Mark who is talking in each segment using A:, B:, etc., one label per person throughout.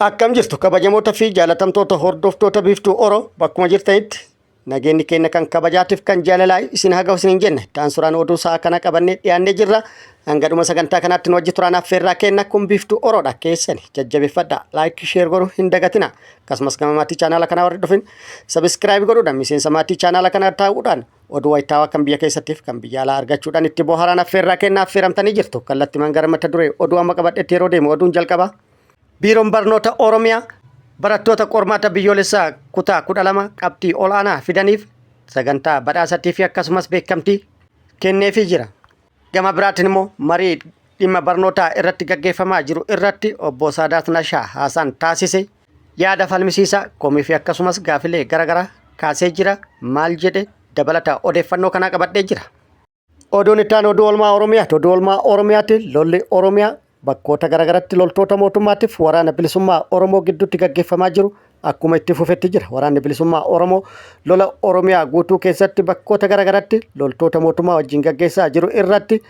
A: Akkam jirtu kabajamoota fi jaalatamtoota hordoftoota Biiftuu Oro, bakkuma jirtanitti nageenyi keenya kan kabajaatiif kan jaalalaa isin haga isin hin jenne taansuraan oduu sa'a kana qabannee dhiyaannee jirra. Hanga dhuma sagantaa kanaatti nu wajji turaan affeerraa kenna. Kun Biiftuu Oroodha, keessani jajjabeeffadha. Like, share godhuu hin dagatina. Akkasumas gama maatii chaanaala kanaa warri dhufin subscribe godhuudhaan miseensa maatii chaanaala kanaa ta'uudhaan oduu wayitaawaa kan biyya keessattiif kan biyya alaa argachuudhaan itti bohaaraan affeerraa kenna, affeeramtanii jirtu. Kallattimaan gara mata duree oduu amma qabadhetti yeroo deemu, oduun jalqaba. Biiroon Barnoota Oromiyaa barattoota qormaata biyyoolessaa kutaa 12 qabxii ol'aanaa fidaniif sagantaa badhaasatii fi akkasumas beekamtii kenneefii jira. Gama biraatiin immoo marii dhimma barnootaa irratti gaggeeffamaa jiru irratti obbo Saadaat Nashaa haasaan taasise yaada falmisiisaa, komii fi akkasumas gaafilee garaagaraa kaasee jira. Maal jedhe? Dabalata odeeffannoo kanaa qabadhee jira. Oduun itti aanu oduu oolmaa Oromiyaati. Oduu oolmaa Oromiyaatti lolli Oromiyaa bakkoota garaagaratti loltoota mootummaatiif waraana bilisummaa Oromoo gidduutti gaggeeffamaa jiru akkuma itti fufetti jira. Waraanni bilisummaa Oromoo lola Oromiyaa guutuu keessatti bakkoota garaagaratti loltoota mootummaa wajjin gaggeessaa jiru irratti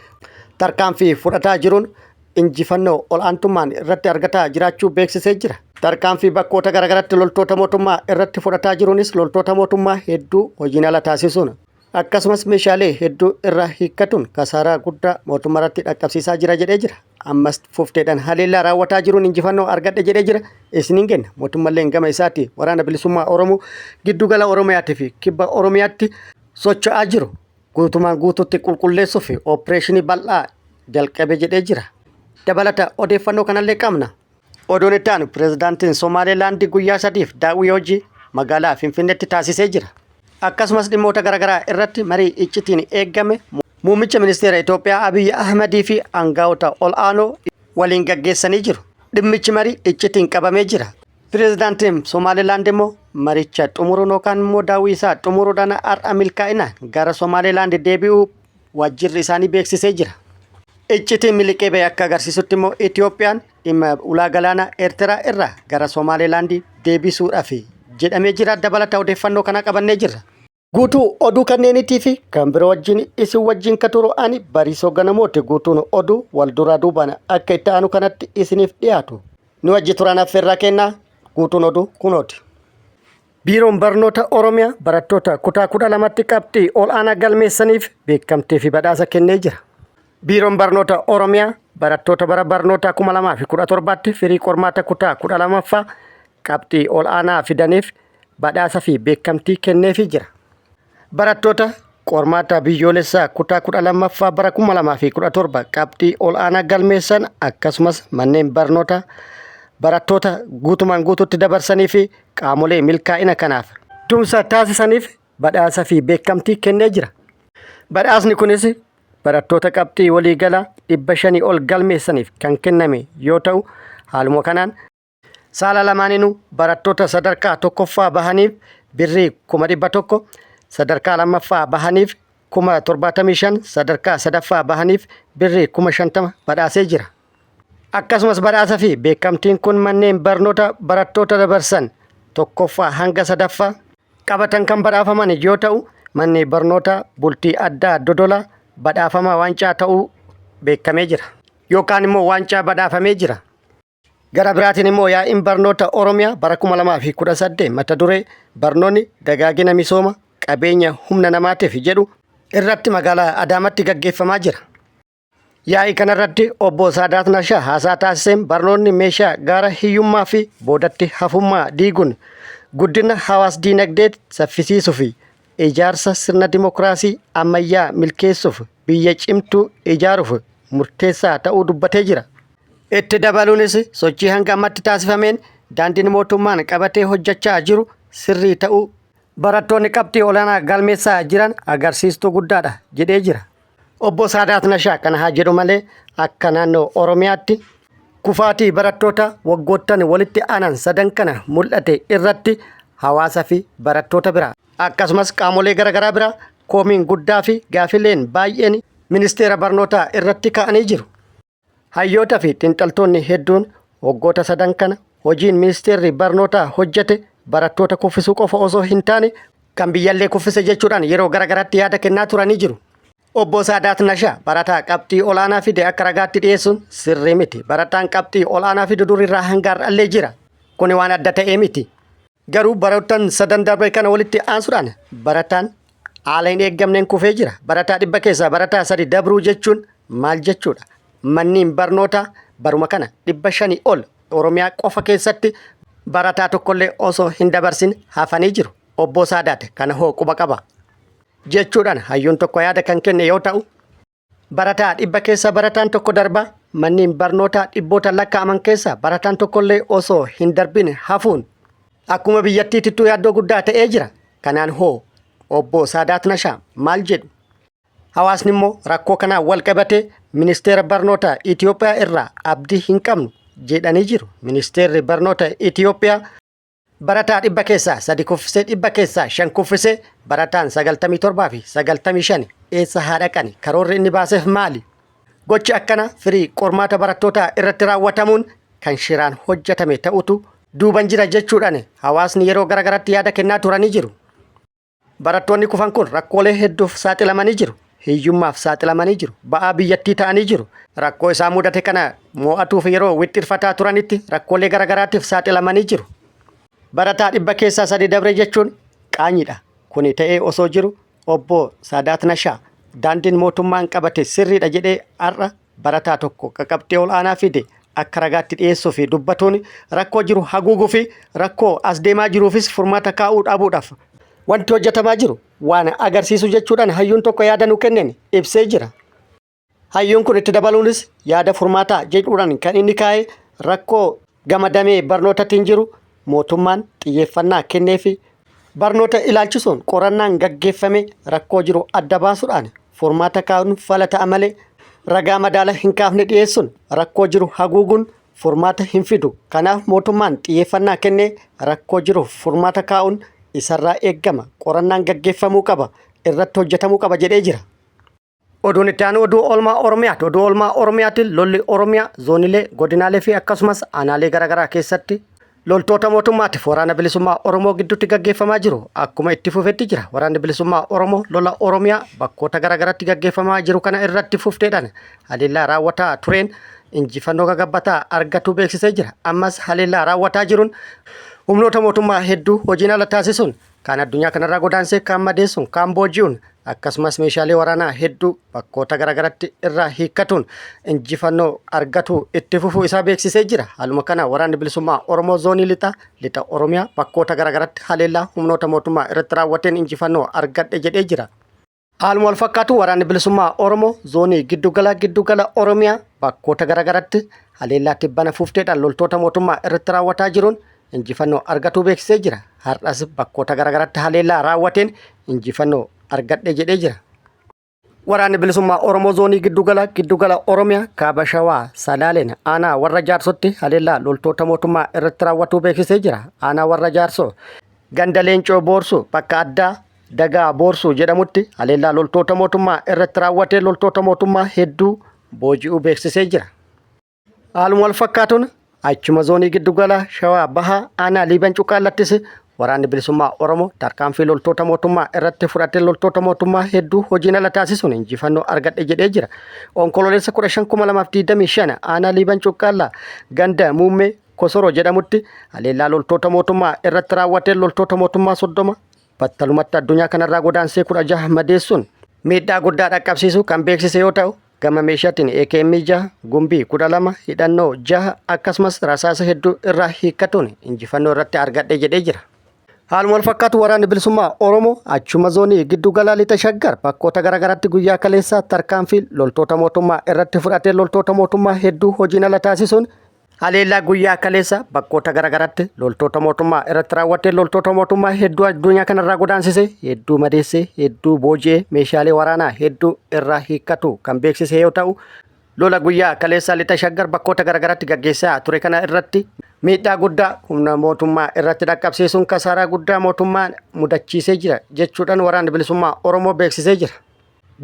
A: tarkaanfii fudhataa jiruun injifannoo ol'aantummaan irratti argataa jiraachuu beeksisee jira. Tarkaanfii bakkoota garaagaratti loltoota mootummaa irratti fudhataa jiruunis loltoota mootummaa hedduu hojiin ala taasisuun akkasumas meeshaalee hedduu irraa hiikkatuun kasaaraa guddaa mootummaa irratti dhaqqabsiisaa jira jedhee jira. Ammas fufteedhaan haleellaa raawwataa jiruun injifannoo argadhe jedhee jira. Isiniin kenna. Mootummalleen gama isaatti waraana bilisummaa Oromoo giddugala Oromiyaatii fi kibba Oromiyaatti socho'aa jiru guutumaan guutuutti qulqulleessuu fi opereeshinii bal'aa jalqabe jedhee jira. Dabalata odeeffannoo kanallee qabna. Oduun itti aanu, pirezidaantiin Somaalilaand guyyaa 3f daawwii hojii magaalaa Finfinneetti taasisee jira. Akkasumas dhimmoota garaagaraa irratti marii iccitiin eegame muummicha ministeera Itoophiyaa Abiy Ahmadii fi aangaa'ota ol'aanoo waliin gaggeessanii jiru. Dhimmichi marii iccitiin qabamee jira. Pirezidaantiin Somaalilaand immoo maricha xumuruun yookaan immoo daawwii isaa xumuruudhaan har'a milkaa'inaan gara Somaalilaand deebi'uu waajjirri isaanii beeksisee jira. Iccitiin miliqee ba'e akka agarsiisutti immoo Itoophiyaan dhimma ulaa galaanaa Eertiraa irraa gara Somaalilaandii deebisuudhaaf jedhamee jira. Dabalata odeeffannoo kana qabannee jirra. Guutuu oduu kanneeniitii fi kan biroo wajjin isin wajjin ka turu ani Bariisoo Ganamooti. Guutuun oduu wal duraa duubaan akka itti aanu kanatti isiniif dhiyaatu. Nu wajji turan affeerraa kennaa, guutuun oduu kunooti. Biiroon Barnoota Oromiyaa barattoota kutaa 12tti qabxii ol'aanaa galmeessaniif beekamtii fi badhaasa kennee jira. Biiroon Barnoota Oromiyaa barattoota bara barnootaa 2017tti firii qormaata kutaa 12ffaa qabxii ol'aanaa fidaniif badhaasa fi beekamtii kenneefii jira. Barattoota qormaata biyyoolessaa kutaa 12ffaa bara 2017 qabxii ol'aanaa galmeessan, akkasumas manneen barnoota barattoota guutumaan guutuutti dabarsanii fi qaamolee milkaa'ina kanaaf tumsa taasisaniif badhaasa fi beekamtii kennee jira. Badhaasni kunis barattoota qabxii waliigalaa 500 ol galmeessaniif kan kenname yoo ta'u, haaluma kanaan saala lamaaninuu barattoota sadarkaa tokkoffaa bahaniif birrii 100,000, sadarkaa lammaffaa bahaniif 75,000, sadarkaa sadaffaa bahaniif birrii 50,000 badhaasee jira. Akkasumas badhaasa fi beekamtiin kun manneen barnoota barattoota dabarsan tokkoffaa hanga sadaffaa qabatan kan badhaafaman yoo ta'u, manni barnoota bultii addaa Dodolaa badhaafamaa waancaa ta'uu beekamee jira. Yookaan immoo waancaa badhaafamee jira. Gara biraatiin immoo yaa'iin barnoota Oromiyaa bara 2018 mata duree barnoonni dagaagina misooma qabeenya humna namaatiif jedhu irratti magaalaa Adaamaatti gaggeeffamaa jira. Yaa'ii kanarratti obbo Saadaat Nashaa haasaa taasiseen barnoonni meeshaa gaara hiyyummaa fi boodatti hafummaa diiguun guddina hawaas diinagdee saffisiisuu fi ijaarsa sirna dimokiraasii ammayyaa milkeessuuf biyya cimtuu ijaaruuf murteessaa ta'uu dubbatee jira. Itti dabaluunis sochii hanga ammatti taasifameen daandiin mootummaan qabatee hojjechaa jiru sirrii ta'uu barattoonni qabxii olaanaa galmeessaa jiran agarsiistuu guddaadha jedhee jira. Obbo Saadaat Nashaa kana haa jedhu malee, akka naannoo Oromiyaatti kufaatii barattoota waggoottan walitti aanan sadan kana mul'ate irratti hawaasa fi barattoota bira akkasumas qaamolee garaagaraa bira koomiin guddaa fi gaafileen baay'een ministeera barnootaa irratti ka'anii jiru. Hayyoota fi xiinxaltoonni hedduun waggoota sadan kana hojiin ministeerri barnootaa hojjete barattoota kuffisuu qofa osoo hin taane kan biyyallee kuffise jechuudhaan yeroo garaagaraatti yaada kennaa turanii jiru. Obbo Saadaat Nashaa barataa qabxii olaanaa fide akka ragaatti dhiyeessuun sirrii miti. Barataan qabxii olaanaa fidu durirraa hanga har'allee jira. Kuni waan adda ta'ee miti. Garuu baroottan sadan darbe kana walitti aansuudhaan barataan haala hin eeggamneen kufee jira. Barataa 100 keessaa barataa 3 dabruu jechuun maal jechuudha? Manniin barnootaa baruma kana 500 ol Oromiyaa qofa keessatti barataa tokkollee osoo hin dabarsin hafanii jiru. Obboo Saadaat kana hoo quba qaba? Jechuudhaan hayyuun tokko yaada kan kenne yoo ta'u, Barataa 100 keessaa barataan tokko darba, manneen barnootaa dhibbootaan lakkaa'aman keessaa barataan tokkollee osoo hin darbin hafuun akkuma biyyattiitittuu yaaddoo guddaa ta'ee jira. Kanaan hoo obbo Saadaat Nashaa maal jedhu? Hawaasni immoo rakkoo kanaan wal qabatee ministeera barnoota Itoophiyaa irraa abdii hin qabnu jedhanii jiru. Ministeerri barnoota Itoophiyaa Barataa 100 keessaa 3 kuffisee 100 keessaa 5 kuffisee barataan 97 fi 95 eessa haa dhaqani? Karoorri inni baaseef maali? Gochi akkana firii qormaata barattootaa irratti raawwatamuun kan shiraan hojjetame ta'utu duuban jira jechuudhaan hawaasni yeroo garagaratti yaada kennaa turanii jiru. Barattoonni kufan kun rakkoolee hedduuf saaxilamanii jiru. Hiyyummaaf saaxilamanii jiru. Ba'aa biyyattii ta'anii jiru. Rakkoo isaan mudate kana moo'atuuf yeroo wixxirfataa turanitti rakkoolee garagaraatiif saaxilamanii jiru. Barataa 100 keessaa 3 dabre jechuun qaanyiidha. Kuni ta'ee osoo jiru obbo Saadaat Nashaa daandiin mootummaan qabate sirriidha jedhee har'a barataa tokko qaqabxii ol'aanaa fide akka ragaatti dhiyeessuu fi dubbatuun rakkoo jiru haguuguu fi rakkoo as deemaa jiruufis furmaata kaa'uu dhabuudhaaf wanti hojjetamaa jiru waan agarsiisu jechuudhaan hayyuun tokko yaada nu kenneen ibsee jira. Hayyuun kun itti dabaluunis yaada furmaataa jedhuudhaan kan inni kaa'e rakkoo gama damee barnootatiin jiru mootummaan xiyyeeffannaa kenneefi barnoota ilaalchisuun qorannaan gaggeeffame rakkoo jiru adda baasuudhaan furmaata kaa'uun fala ta'a malee ragaa madaala hin kaafne dhiyeessuun rakkoo jiru haguuguun furmaata hin fidu. Kanaaf mootummaan xiyyeeffannaa kennee rakkoo jiruuf furmaata kaa'uun isarraa eeggama. Qorannaan gaggeeffamuu qaba. Irratti hojjetamuu qaba jedhee jira. Oduun itti aanu oduu oolmaa Oromiyaati. Oduu oolmaa Oromiyaatiin lolli Oromiyaa zoonilee, godinaalee fi akkasumas aanaalee garaagaraa keessatti loltoota mootummaatiif waraana bilisummaa Oromoo gidduutti gaggeeffamaa jiru akkuma itti fufetti jira. Waraanni bilisummaa Oromoo lola Oromiyaa bakkoota garaagaraatti gaggeeffamaa jiru kana irratti fufteedhaan haleellaa raawwataa tureen injifannoo gagabbataa argatuu beeksisee jira. Ammas haleellaa raawwataa jiruun humnoota mootummaa hedduu hojiin ala taasisuun kaan addunyaa kanarraa godaansee, kaan madeessuun, kaan booji'uun akkasumas meeshaalee waraanaa hedduu bakkoota garaagaratti irraa hiikkatuun injifannoo argatu itti fufuu isaa beeksisee jira. Haaluma kana waraanni bilisummaa Oromoo zoonii lixaa lixa Oromiyaa bakkoota garaagaratti haleellaa humnoota mootummaa irratti raawwateen injifannoo argadhe jedhee jira. Haaluma wal fakkaatu waraanni bilisummaa Oromoo zoonii giddugala giddugala Oromiyaa bakkoota garaagaratti haleellaa tibbana fufteedhaan loltoota mootummaa irratti raawwataa jiruun injifannoo argatuu beeksisee jira. Har'as bakkoota garaagaratti haleellaa raawwateen injifannoo argadhe jedhee jira. Waraanni bilisummaa Oromoo zoonii giddugala giddugala Oromiyaa kaaba Shawaa Salaaleen aanaa warra Jaarsotti haleellaa loltoota mootummaa irratti raawwatuu beeksisee jira. Aanaa warra Jaarsoo ganda Leencoo Boorsuu bakka addaa Dagaa Boorsuu jedhamutti haleellaa loltoota mootummaa irratti raawwatee loltoota mootummaa hedduu booji'uu beeksisee jira. Haaluma wal fakkaatuun achuma zoonii giddugala Shawaa Bahaa aanaa Liiban Cuqqaallattis waraanni bilisummaa Oromoo tarkaanfii loltoota mootummaa irratti fudhatee loltoota mootummaa hedduu hojiin ala taasisuun injifannoo argadhe jedhee jira. Onkololeessa 15,2025 aanaa Liiban Cuqqaallaa ganda Muummee Kosoroo jedhamutti haleellaa loltoota mootummaa irratti raawwatee loltoota mootummaa 30 battalumatti addunyaa kanarraa godaansee 16 madeessuun miidhaa guddaa dhaqqabsiisuu kan beeksise yoo ta'u gama meeshaatiin AKM 6, gumbii 12, hidhannoo 6 akkasumas rasaasa hedduu irraa hiikkatuun injifannoo irratti argadhe jedhee jira. Haaluma wal fakkaatu waraanni bilisummaa Oromoo achuma zoonii giddu gala lixa Shaggar bakkoota garaagaraatti guyyaa kaleessaa tarkaanfii loltoota mootummaa irratti fudhatee loltoota mootummaa hedduu hojiin ala taasisuun Haleellaa guyyaa kaleessa bakkoota garaagaraatti loltoota mootummaa irratti raawwatee loltoota mootummaa hedduu addunyaa kanarraa godaansise, hedduu madeesse, hedduu booji'e, meeshaalee waraanaa hedduu irraa hiikkatu kan beeksise yoo ta'u, lola guyyaa kaleessa lixa Shaggar bakkoota garaagaraatti gaggeessaa ture kana irratti miidhaa guddaa humna mootummaa irratti dhaqqabsiisuun kasaaraa guddaa mootummaa mudachiisee jira jechuudhaan waraanni bilisummaa Oromoo beeksisee jira.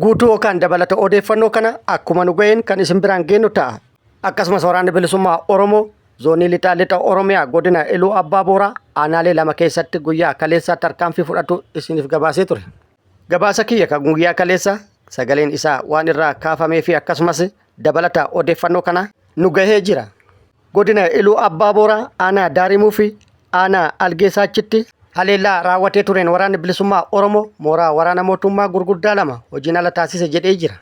A: Guutuu yookaan dabalata odeeffannoo kana akkuma nu ga'een kan isin biraan geenyu ta'a. Akkasumas waraanni bilisummaa Oromoo zoonii lixaa lixa Oromiyaa godina Iluu Abbaa Booraa aanaalee lama keessatti guyyaa kaleessaa tarkaanfii fudhatu isiniif gabaasee ture. Gabaasa kiyya kan guyyaa kaleessaa sagaleen isaa waan irraa kaafamee fi akkasumas dabalata odeeffannoo kana nu gahee jira. Godina Iluu Abbaa Booraa aanaa Daarimuu fi aanaa Algeesaachitti haleellaa raawwatee tureen waraanni bilisummaa Oromoo mooraa waraana mootummaa gurguddaa lama hojiin ala taasise jedhee jira.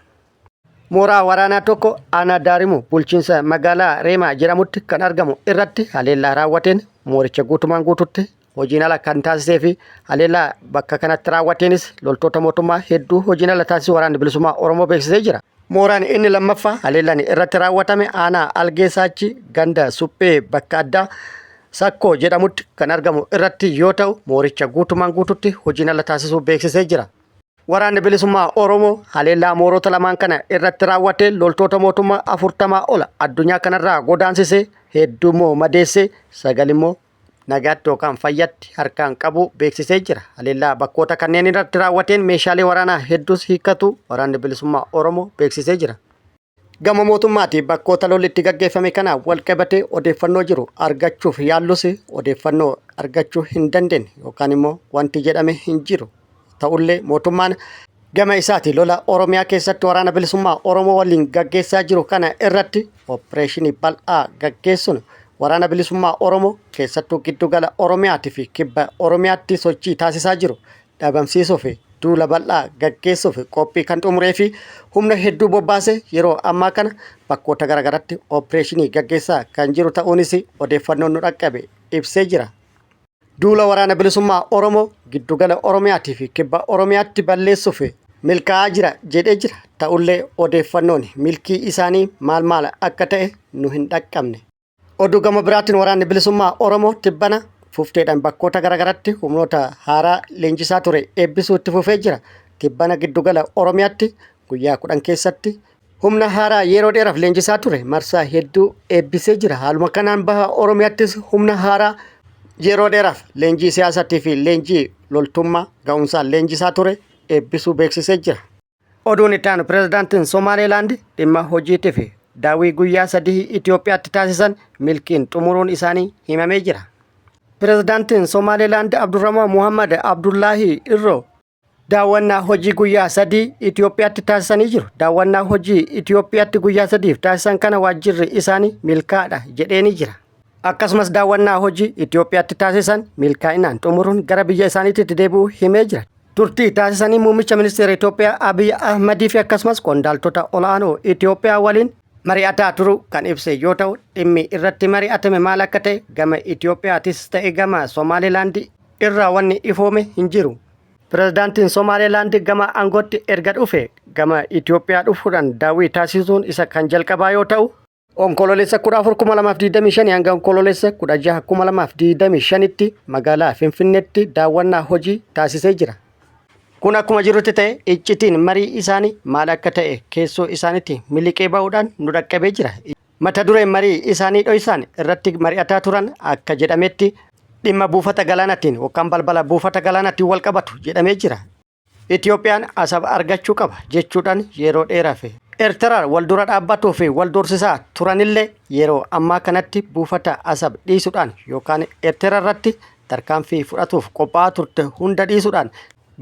A: Mooraa waraanaa tokko aanaa Daarimuu bulchiinsa magaalaa Reemaa jedhamutti kan argamu irratti haleellaa raawwateen mooricha guutumaan guututti hojiin ala kan taasisee fi haleellaa bakka kanatti raawwateenis loltoota mootummaa hedduu hojiin ala taasisuu waraanni bilisummaa Oromoo beeksisee jira. Mooraan inni lammaffaa haleellaan irratti raawwatame aanaa Algeesaachi ganda suphee bakka addaa Sakkoo jedhamutti kan argamu irratti yoo ta'u mooricha guutumaan guututti hojiin ala taasisuu beeksisee jira. Waraanni bilisummaa Oromoo haleellaa moorota lamaan kana irratti raawwatee loltoota mootummaa 40 ol addunyaa kanarraa godaansisee hedduu immoo madeessee sagal immoo nagaatti yookaan fayyatti harkaan qabuu beeksisee jira. Haleellaa bakkoota kanneen irratti raawwateen meeshaalee waraanaa hedduus hiikkatu waraanni bilisummaa Oromoo beeksisee jira. Gama mootummaatii bakkoota lolli itti gaggeeffame kana walqabatee odeeffannoo jiru argachuuf yaallus odeeffannoo argachuu hin dandeenye yookaan immoo wanti jedhame hin jiru. Ta'ullee mootummaan gama isaati lola Oromiyaa keessatti waraana bilisummaa Oromoo waliin gaggeessaa jiru kana irratti opereeshinii bal'aa gaggeessuun waraana bilisummaa Oromoo keessattuu giddugala Oromiyaatii fi kibba Oromiyaatti sochii taasisaa jiru dhabamsiisuuf duula bal'aa gaggeessuuf qophii kan xumuree fi humna hedduu bobbaase yeroo ammaa kana bakkoota garaagaraatti opereeshinii gaggeessaa kan jiru ta'uunis odeeffannoon nu dhaqqabe ibsee jira. Duula waraana bilisummaa Oromoo giddugala Oromiyaatii fi kibba Oromiyaatti balleessuuf milkaa'aa jira jedhee jira. Ta'ullee odeeffannoon milkii isaanii maal maal akka ta'e nu hin dhaqqabne. Oduu gama biraatiin waraanni bilisummaa Oromoo tibbana fufteedhaan bakkoota garaagaraatti humnoota haaraa leenjisaa ture eebbisuu itti fufee jira. Tibbana giddugala Oromiyaatti guyyaa 10 keessatti humna haaraa yeroo dheeraaf leenjisaa ture marsaa hedduu eebbisee jira. Haaluma kanaan baha Oromiyaattis humna haaraa yeroo dheeraaf leenjii siyaasaatii fi leenjii loltummaa ga'umsaan leenjisaa ture eebbisuu beeksisee jira. Oduun itti aanu pirezidaantiin Somaalilaand dhimma hojiitii fi daawwii guyyaa sadii Itoophiyaatti taasisan milkiin xumuruun isaanii himamee jira. Pirezidaantiin Somaalilaand Abdurrahman Muhammad Abdullaahii Irroo daawwannaa hojii guyyaa sadii Itoophiyaatti taasisanii jiru. Daawwannaa hojii Itoophiyaatti guyyaa sadiif taasisan kana waajjirri isaanii milkaa'aadha jedheenii jira. Akkasumas daawwannaa hojii Itoophiyaatti taasisan milkaa'inaan xumuruun gara biyya isaaniitti deebi'uu himee jira. Turtii taasisanii muummicha ministeera Itoophiyaa Abiy Ahmadii fi akkasumas qondaaltota ol'aanoo Itoophiyaa waliin mari'ataa turuu kan ibse yoo ta'u dhimmi irratti mari'atame maal akka ta'e gama Itoophiyaatis ta'e gama Somaalilaand irraa wanni ifoome hin jiru. Pirezidaantiin Somaalilaand gama aangootti erga dhufe gama Itoophiyaa dhufuudhaan daawwii taasisuun isa kan jalqabaa yoo ta'u Onkololeessa 14, 2025 hanga Onkololeessa 16, 2025tti magaalaa Finfinneetti daawwannaa hojii taasisee jira. Kun akkuma jirutti ta'e iccitiin marii isaanii maal akka ta'e keessoo isaaniitti miliqee ba'uudhaan nu dhaqqabee jira. Mata dureen marii isaanii dhoysaan irratti mari'ataa turan akka jedhametti dhimma buufata galaanaatiin yookaan balbala buufata galaanaatiin wal qabatu jedhamee jira. Itoophiyaan Asab argachuu qaba jechuudhaan yeroo dheeraaf Eertiraan wal dura dhaabbatuu fi wal dorsisaa turanillee yeroo ammaa kanatti buufata Asab dhiisuudhaan yookaan Eertiraa irratti tarkaanfii fudhatuuf qophaa'aa turte hunda dhiisuudhaan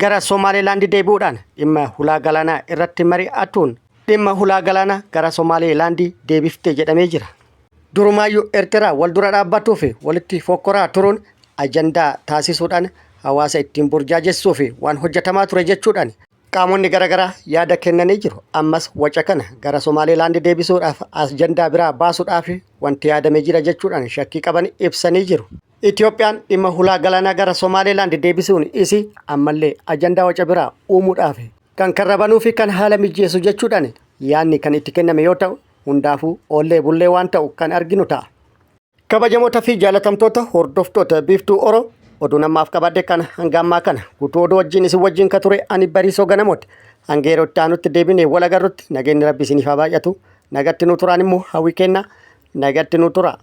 A: gara Somaalilaand deebi'uudhaan dhimma hulaa galaanaa irratti mari'atuun dhimma hulaa galaanaa gara Somaalilaand deebifte jedhamee jira. Durumaayyuu Eertiraa wal dura dhaabbatuu fi walitti fokkoraa turuun ajandaa taasisuudhaan hawaasa ittiin burjaajessuu fi waan hojjetamaa ture jechuudhaan qaamonni garaagaraa yaada kennanii jiru. Ammas waca kana gara Somaalilaand deebisuudhaaf ajandaa biraa baasuudhaaf wanti yaadamee jira jechuudhaan shakkii qaban ibsanii jiru. Itoophiyaan dhimma hulaa galaanaa gara Somaalilaand deebisuun isii ammallee ajandaa waca biraa uumuudhaaf kan karrabanuu fi kan haala mijeessu jechuudhaan yaadni kan itti kenname yoo ta'u hundaafuu oollee bullee waan ta'u kan arginu ta'a. Kabajamoota fi jaalatamtoota hordoftoota Biiftuu Oro oduu namaaf qabadhe kana hanga ammaa kana guutuu oduu wajjin isin wajjin ka ture ani Bariisoo Ganamooti. Hanga yeroo itti aanutti deebinee wal agarrutti nageenyi Rabbi isiniif haa baay'atu. Nagatti nu turaan immoo hawwii kenna. Nagatti nu tura.